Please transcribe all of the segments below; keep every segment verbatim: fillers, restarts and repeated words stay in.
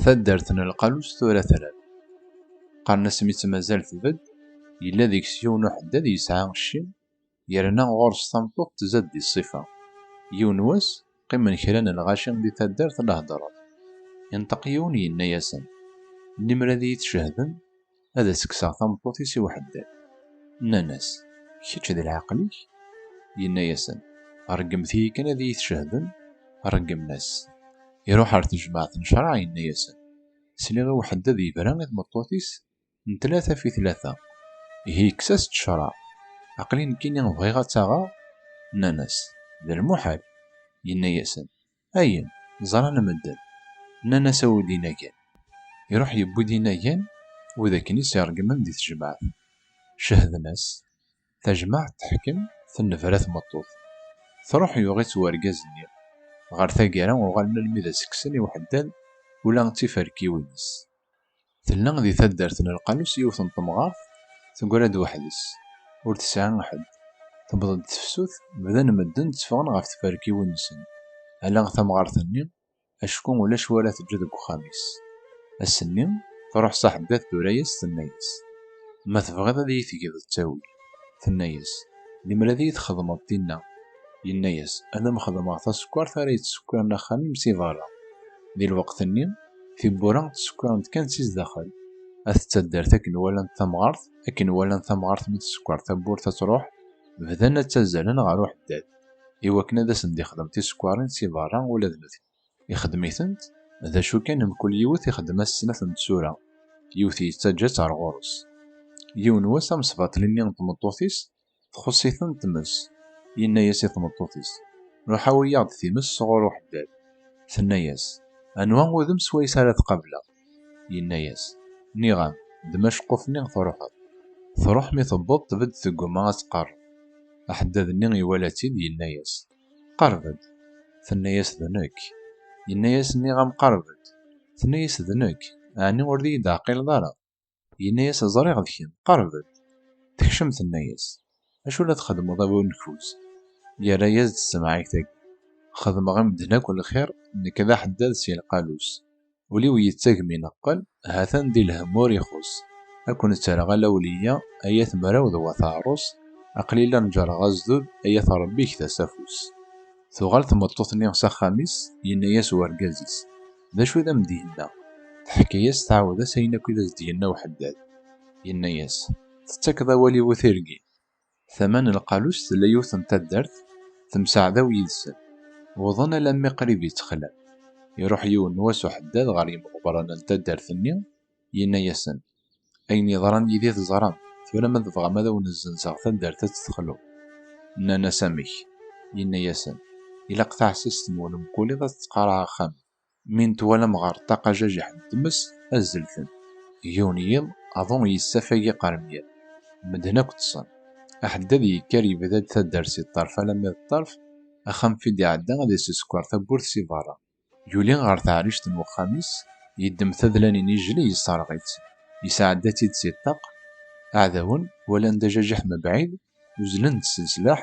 Taddart n Lqalus tura trab. Qqaren-as mi tt-mazal tbedd, yella deg-s yiwen uḥeddad yesɛa cci, yerna ɣur-s tameṭṭut tzad di ṣṣifa. Yiwen wass, qqimen kra n lɣaci di taddart la heddren. Inṭeq yiwen yenna-yasen: "Limer ad iyi-tcehden, ad as-kkseɣ tameṭṭut-is i uḥeddad." Nnan-as: "Kečč d leɛqel-ik?" Yenna-yasen: "Ṛeggmet-iyi kan ad iyi-tcehden." Ṛeggmen-as. Iṛuḥ ɣer tejmaɛt n ccṛeɛ, yenna-yasen: "Sliɣ i uḥeddad yebra i tmeṭṭut-is n tlata fi tlata. Ihi yekkes-as-d ccṛeɛ. Aql-i nekkini bɣiɣ ad tt-aɣeɣ." Nnan-as: "D lmuḥal." Yenna-yasen: "Ayen, ẓran medden." Nnan-as: "Awi-d inagan." Iṛuḥ yewwi-d inagan, wid akken i s-iṛeggmen di tejmaɛt. Cehden-as. Tajmaɛt teḥkem, tennebra tmeṭṭut. Tṛuḥ yuɣ-itt wergaz-nni. Ɣer taggara uɣalen almi d as-kksen i uḥeddad ula d tiferkiwin-is. Tella di taddart n Lqalus yiwet n temɣart, teggra-d weḥd-s, ur tesɛi ḥedd. Tewweḍ-d tefsut, bdan medden tteffɣen ɣef tferkiwin-nsen, ala tamɣart-nni, acku ulac wara teǧǧa deg uxxam-is. Ass-nni, truḥ s aḥeddad tura-yas, tenna-yas: "Ma tebɣiḍ ad iyi-tgeḍ ttawil," tenna-yas, "limer ad iyi-txedmeḍ tinna." Yenna-yas: "Ad am-xedmeɣ tasekkart ara yettsekkiren axxam-im si berra." Di lweqt-nni, tiwwura ttsekkirent kan si zdaxel. At taddart akken walant tamɣart, akken walan tamɣart mi tsekker tawwurt ad truḥ, bdan ad ttazzalen ɣer uḥeddad, iwakken ad asen-d-ixdem tisekkarin si berra ula d nutni. Ixdem-itent, d acu kan, mkul yiwet ixdem-as snat n tsura, yiwet yettaǧǧa-tt ar ɣur-s. Yiwen wass, amesbaṭli-nni n tmeṭṭut-is txuṣṣ-iten tmes. Yenna-yas i tmeṭṭut-is: "Ruḥ awi-yaɣ-d times sɣur uḥeddad." Tenna-yas: "Anwa udem swayes ara tqableɣ?" Yenna-yas: "Nniɣ-am, ddem aceqquf-nni, truḥeḍ." Truḥ, mi tewweḍ, tbedd tegguma ad tqerreb. Aḥeddad-nni iwala-tt-id, yenna-yas: "Qerreb-d." Tenna-yas: "D nekk." Yenna-yas: "Nniɣ-am qerreb-d." Tenna-yas: "D nekk, ɛni ur d iyi-d-ɛqileḍ ara?" Yenna-yas: "Ẓriɣ d kemm, qerreb-d." Tekcem, tenna-yas: "Acu la txeddmeḍ a bu nnfus?" Yerra-yas-d s temɛayt-agi: "Xedmeɣ i medden akk lxir, nekk d aḥeddad si Lqalus. Ul-iw yettagem ineqqel, ha-t-an di lhemm ur ixuṣ. Ad ken-ttarreɣ a lawliya, ay at mraw d wat Ɛrus, aql-i la neǧǧreɣ azdud, ay at Ṛebbi get-as afus." Tuɣal tmeṭṭut-nni s axxam-is, yenna-yas urgaz-is: "D acu i d am-d-yenna?" Teḥka-yas, tɛawed-as ayen akk i d as-d-yenna uḥeddad. Yenna-yas: "Tettakeḍ awal i bu tirgin." Tama n Lqalus tella yiwet n taddart, temsaɛdaw yid-sen. Wwḍen alammi qrib i ttexlan. Iruḥ yiwen n wass uḥeddad ɣer yimeɣbran n taddart-nni, yenna-yasen: "Ayen yeḍran yid-i teẓram, tura ma tebɣam ad awen-zzenzeɣ taddart ad tt-texlum." Nnan-as: "Amek?" Yenna-yasen: "Ilaq taɛessast-nwen mkul iḍ ad tettqaraɛ axxam. Mi n-twalam ɣer ṭṭaq ajajiḥ n tmes, azzlet-ten." Yiwen yiḍ, aḍu yessafag iqermyal. Medden akk ṭṭsen. Aḥeddad yekker yebda-d taddart si ṭṭerf alammi d ṭṭerf, axxam fi d-iɛedda ad isesker tawwurt si berra. Yuli ɣer teɛrict n wexxam-is, yeddem tadlanin ijli yesserɣ-itt, yesɛedda-tt-id si ṭṭaq. Aɛdawen walan-d ajajiḥ mebɛid, uzzlen-d s leslaḥ,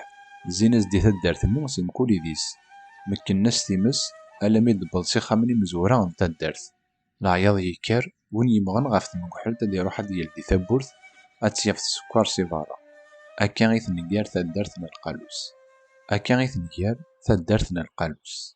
zzin-as-d i taddart-nni si mkul idis. Mekken-as times, alammi d-tewweḍ s ixxamen imezwura n taddart. Leɛyaḍ yekker, win yemmɣen ɣef tmegḥelt ad iruḥ ad d-yeldi tawwurt, ad tt-yaf tsekker si berra. Akka i tnger taddart n Lqalus. Akka i tnger taddart n Lqalus.